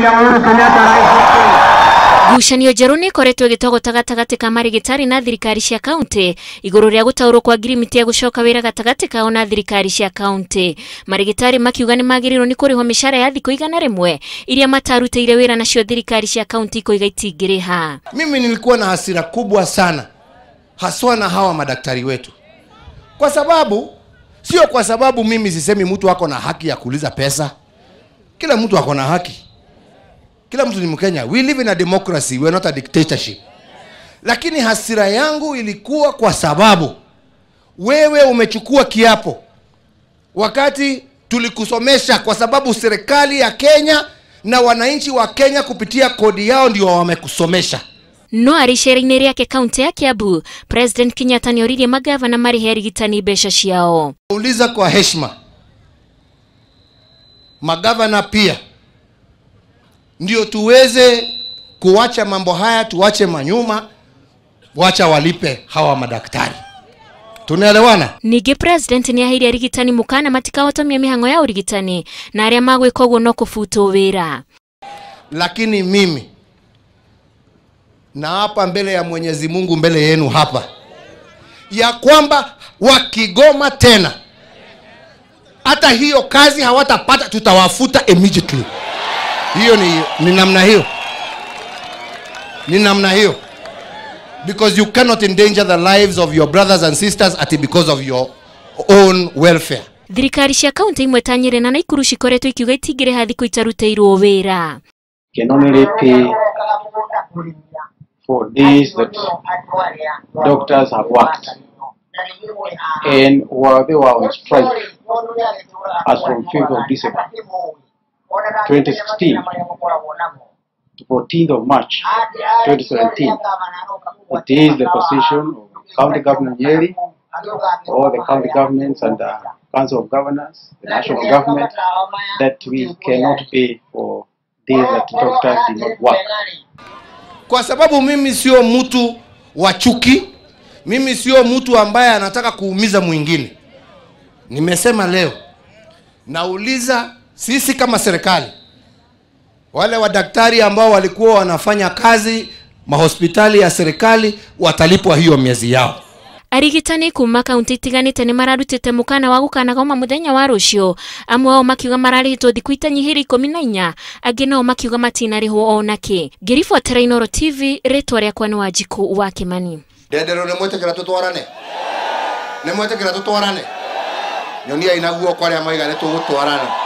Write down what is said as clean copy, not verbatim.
William Uhuru Kenyatta, rais wa Kenya. Ngucanio njerũ nĩ ĩkoretwo ĩgĩtogota gatagatĩ ka marigitari na thirikari cia kaunti igũrũ rĩa gũtaũrwo kwa ngirimiti ya gũcoka wĩra gatagatĩ kao na thirikari cia kaunti. Marigitari makiuga nĩ magĩrĩirwo nĩ kũrĩhwo mĩcara ya thikũ 100 iria matarutĩire wĩra nacio thirikari cia kaunti ikoiga itingĩrĩha. Mimi nilikuwa na hasira kubwa sana haswa na hawa madaktari wetu, kwa sababu sio kwa sababu mimi sisemi mtu ako na haki ya kuuliza pesa. Kila mtu ako na haki. Kila mtu ni Mkenya. We live in a democracy, we are not a dictatorship. Lakini hasira yangu ilikuwa kwa sababu wewe umechukua kiapo wakati tulikusomesha, kwa sababu serikali ya Kenya na wananchi wa Kenya kupitia kodi yao ndio wamekusomesha. No arĩ icera-inĩ rĩake kaunti ya Kiambu, President Kenyatta nĩoririe magavana marĩhe arigitani mbeca ciao. Uliza kwa heshima magavana pia, ndio tuweze kuacha mambo haya, tuache manyuma, wacha walipe hawa madaktari. Tunaelewana? Ningĩ President nĩaheire arigitani mũkana matikahotomie mĩhang'o ya ũrigitani na arĩa magwĩka ũguo no kũbutwo wĩra. Lakini mimi na hapa mbele ya Mwenyezi Mungu, mbele yenu hapa, ya kwamba wakigoma tena hata hiyo kazi hawatapata, tutawafuta immediately. Hiyo ni namna hiyo. Ni namna hiyo. Because you cannot endanger the lives of your brothers and sisters ati because of your own welfare. Thirikari cia kaunti imwe ta Nyeri na Nakuru cikoretwo ikiuga itingĩrĩha thikũ itarutĩirwo wĩra. Can only pay for days that doctors have worked, and while they were on strike as from 5th of December 2016 to 14th of March 2017, it is the position of County Governor Nyeri, all the county governments and the Council of Governors, the national government, that we cannot pay for days that doctors did not work. Kwa sababu mimi sio mtu wa chuki, mimi sio mtu ambaye anataka kuumiza mwingine. Nimesema leo, nauliza sisi kama serikali, wale wadaktari ambao walikuwa wanafanya kazi mahospitali ya serikali watalipwa hiyo miezi yao. Arigitani kuma kaunti itiganĩte nĩ mararutĩte mũkana wa gũkanagoma mũthenya wa rũciũ. Amwe ao makiuga mararĩhĩtwo thikũ itanyihĩire 14, angĩ nao makiuga matinarĩhwo onakĩ. Ngĩribotera Inooro TV, rĩtwa rĩakwa nĩ Wanjikũ wa Kĩmani. Ndendero nĩ mwĩtĩkĩra tũtwarane? Nĩ mwĩtĩkĩra tũtwarane? Nyonia ina guoko arĩa maiga nĩ tũgũtwarana.